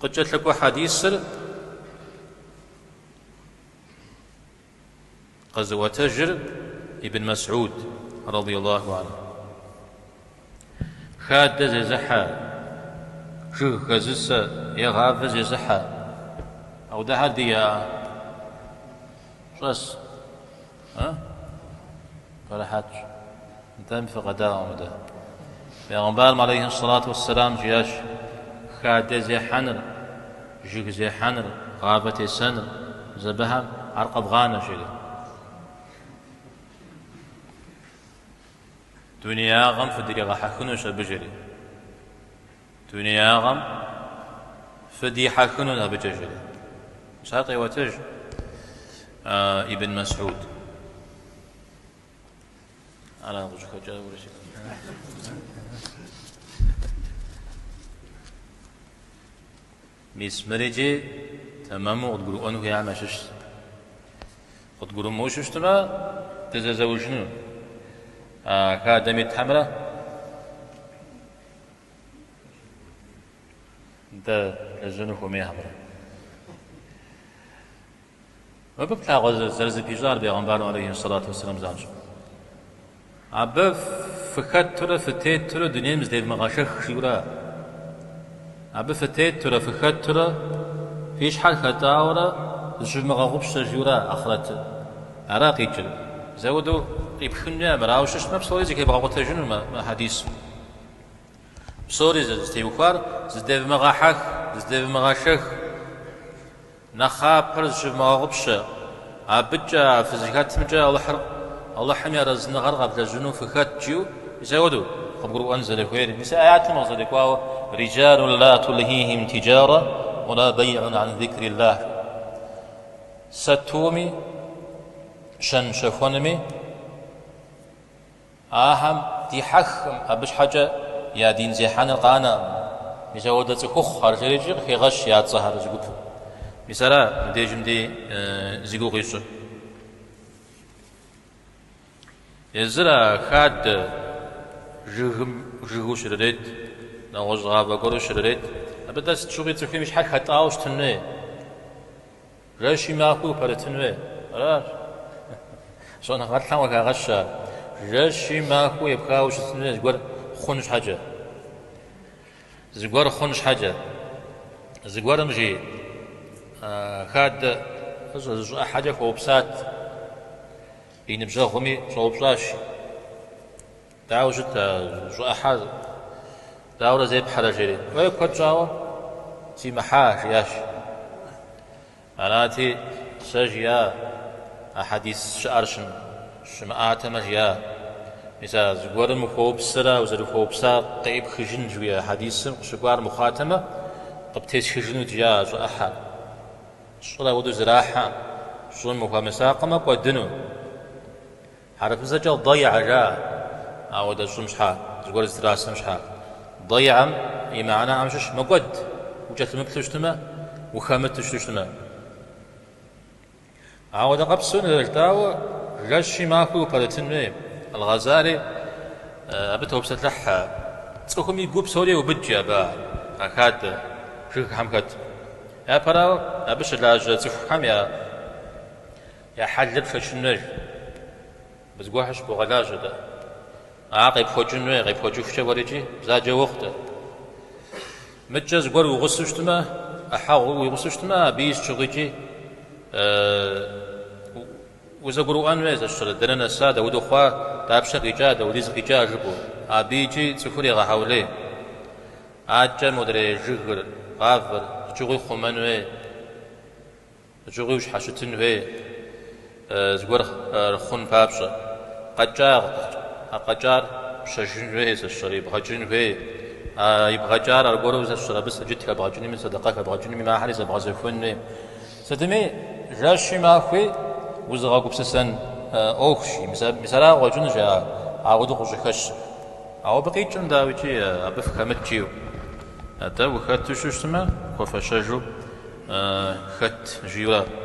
Къыкӏэлъыкӏуэ хьэдисыр къэзыӏуэтэжыр Ибн Мэсӏуд, радиаллаху анху. Хадэ зезыхьэ, жыг хэзысэ е гъавэ зезыхьэ. Ауэдэхэр ди щӏэс. А? Пэрыхьэтщ. Нтӏэми фыкъэдаӏуэ мыдэ. Бегъымбарым алейхи сэлату уэсселам жиӏащ, хадэ зехьэныр, жыг зехьэныр, гъавэ тесэныр, мис абыхэм ар къэвгъанэ, жери. Дунеягъэм фыдригъэхьэхынущ абы, жери. Дунеягъэм фыдихьэхынущ абыкӏэ, жери. Мис ар къеӏуэтэж Ибн Мэсӏуд. Ара къыщӏыхэкӏар урысей. Мис мыр иджы тэмэму къыдгурыӏуэн хуейхэм ящыщщ. Къыдгурымыӏуэу щыщтмэ, дызэзэужыну. А хадэм итхэмрэ дэ лэжьэну хуэмейхэмрэ. Мыбы плъагъуэ зэрызыпищӏар бегъымбарым алейхи сэлату уэсселам занщӏэу. Абы фыхэтурэ фытетурэ дунейм зыдевмыгъэшэх жиӏэурэ. Абы фытетурэ фыхэтурэ фи щхьэр хэтӏауэрэ зыщывмыгъэгъупщэ жиӏэурэ ахърэтыр. Ара къикӏыр. Зэуэдэу къипхын хуей мыр, ауэ щыщтмэ псори зэхебгъэкъутэжыну мы хьэдисым. Псори зытеухуар зыдевмыгъэхьэх, зыдевмыгъэшэх. Нэхъапэр зыщывмыгъэгъупщэ, абыкӏэ, а фызыхэтымкӏэ Алыхьыр, Алыхьым и арэзыныгъэр къэвлэжьыну фыхэт, жиӏэу, мис апхуэдэу къыбгурыӏуэн зэрыхуейр. Мис аятым къызэрыкӏуауэ, Риджалун ла тулхихим тиджара ула бейун ан зикриллах. Сатуми, щэн-щэхуэнми, Ахэм дихьэхкъым, абы щхьэкӏэ я дин зехьэныр къанэкъым. Мис ауэдэ цӏыхухъухэр жерикӏи къыхегъэщ я цӏэхэр зы гупым. Мис ара мыбдежым дей зи гугъу ищӏыр. Езыр а хадэ жыгым жыгыу щрырет, нэгъуэщӏ гъавэ гуэру щрырет, абы дэ сыт щыгъуи цӏыхум и щхьэр хэтӏауэ щытын хуей. Жэщи махуи упэрытын хуей. Аращ. Щӏэныгъэлӏхэм къыхагъэщ ар. Жэщи махуи епхауэ щытын хуей зыгуэр хъун щхьэкӏэ. Зыгуэр хъун щхьэкӏэ. Зыгуэрым жи хадэ фӏыщӏэ зы щӏы ӏыхьэкӏэ хуэупсат. И ныбжьэгъуми щӏэупщӏащ. Дауэ щыт а щӏы ӏыхьэр? Дауэрэ зепхьэрэ, жери. Уей, куэд щӏауэ симыхьа, жиӏащ. Арати, сэ жиӏа, а хьэдис щыӏэр щымыӏатэмэ, жиӏа. Мис а зыгуэрым ухуэупсэрэ узэрыхуэупсар къеӏыпхыжын жыхуиӏэ хьэдисым къыщыкӏуар мыхъуатэмэ, къыптесхыжынут, жиӏа а щӏы ӏыхьэр. Щӏыр апхуэдэу зэрахьэ, щӏым ухуэмысакъымэ, кӏуэдыну. Хьэрыпыбзэкӏэ дэйгьэ жаӏэ, ауэдэ щӏым щхьа, зыгуэр зытрасэм щхьа. Дэйгьэм и мыхьэнэхэм щыщ мэкӏуэд, укӏэлъымыплъу щытмэ, ухэмыту щыту щытмэ. Ауэдэ къэпсэу зэрыжытӏауэ, жэщи махуи упэрытын хуей. Аль-Гъэзали абы топсэлъыхь, цӏыхум и гу псори еубыд жи абы а хадэ жыгхэм хэт. Япэрауэ, абы щылажьэ цӏыхухэм я Я хьэлыр пшэчын хуейщ. Абы зыгуэрхэр щыбогъэлажьэ-тӏэ. Ар къепхуэкӏын хуей, къепхуэкӏыхукӏэ уэр икӏи бзаджэ уохъу-тӏэ. Мыдкӏэ зыгуэр уи гъусэу щытмэ, ӏыхьэгъу уи гъусэу щытмэ, абыи сыт щыгъуи икӏи узэгурыӏуэн хуей, зэщэрэ, дэнэ нэса, дауэдэу хъуа, дапщэ къикӏа, дауэдиз къикӏа жыпӏэу. Абы икӏи цӏыхур егъэхьэулей. Адэкӏэ модрей жыгыр, гъавэр, сыт щыгъуи хъумэн хуей. Сыт щыгъуи ущхьэщытын хуей зыгуэр хъун папщӏэ. Къэкӏа, а къэкӏар пщэжын хуей, зэщэрэ, ибгъэкӏын хуей. А ибгъэкӏар аргуэру зэщэрэ, абы сэджыт хэбгъэкӏынуми, сэдэкъэ хэбгъэкӏынуми, ахэри зэбгъэзэхуэн хуей. Сытми, жэщи махуи узыгъэгупсысэн ӏуэхущ. Мис ара къыщӏэкӏынущ ауэдэу къыщӏыхэщыр. Ауэ абы къикӏым, дауикӏи, абы фыхэмыт жиӏэу. Атӏэ ухэту щыщытмэ, хуэфэщэжу хэт жиӏэурэ.